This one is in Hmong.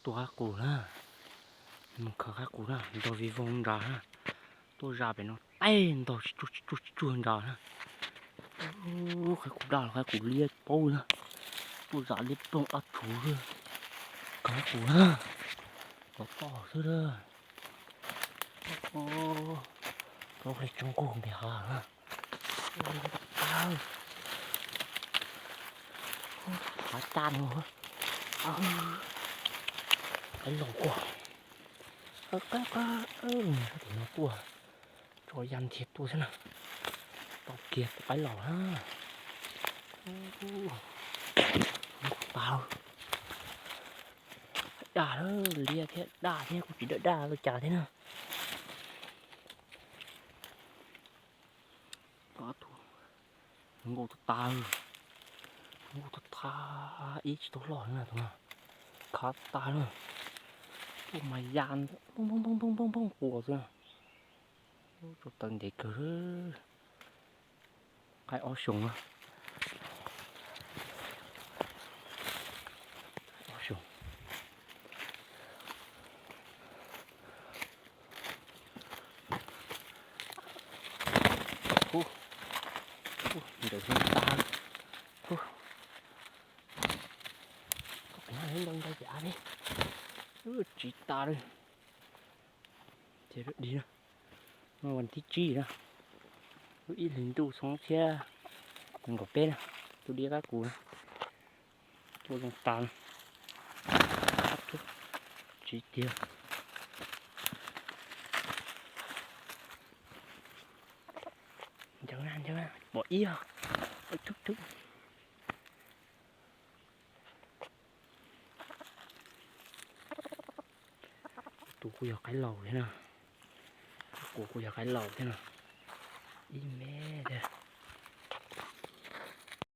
Tuaj qaib qus na, mus khaws qaib qus na, ntog vij voog nrad na. Tuaj zam pem no tej ntog tsis tsuag tsis tsuag tsis tsuag nrad na. Qaib qus daj los qaib qus liab paub na. Tuaj zam liab ploog dab tsuv. Khaws qaib qus na, tov toj xwb na. Plaub hli tsoob nqug npis hav na. Hav caj no, qaib laus kuj, qaib qaib, sab tim no tuaj, tso ya nthia tuaj xwb na. Tau kiag tus qaib laus na. Nkaus tas, daj, liab thiab daj thiab kuj tsis daj daj li cas thiab na. Tus, nkaus tas tas, nkaus tas tas, ib tsis tau loj na tus no, khav tas na. Tuaj mas ya poob poob poob poob poob quas xwb. Tsuas taw ntev kawg. Qaib ob xyoos na. Ob xyoos. Hu, hu, ncaws xyoo tas. Hu, koj pem no ntau ntau ces av ne. Tsiv tas li. Ces dig na. No vas thib tsib na. Lub ib hlis ntuj xyoo ob txhiab nees nkaum peb na, tuaj dib qaib qus na. Tuaj zoo tas na. Tsiv tiag. Ncaws na, ncaws na, pom ib os. Ub, tub tub. Tus kuj yog qaib laus thiab na. Tus kuj yog qaib laus thiab na. Ib me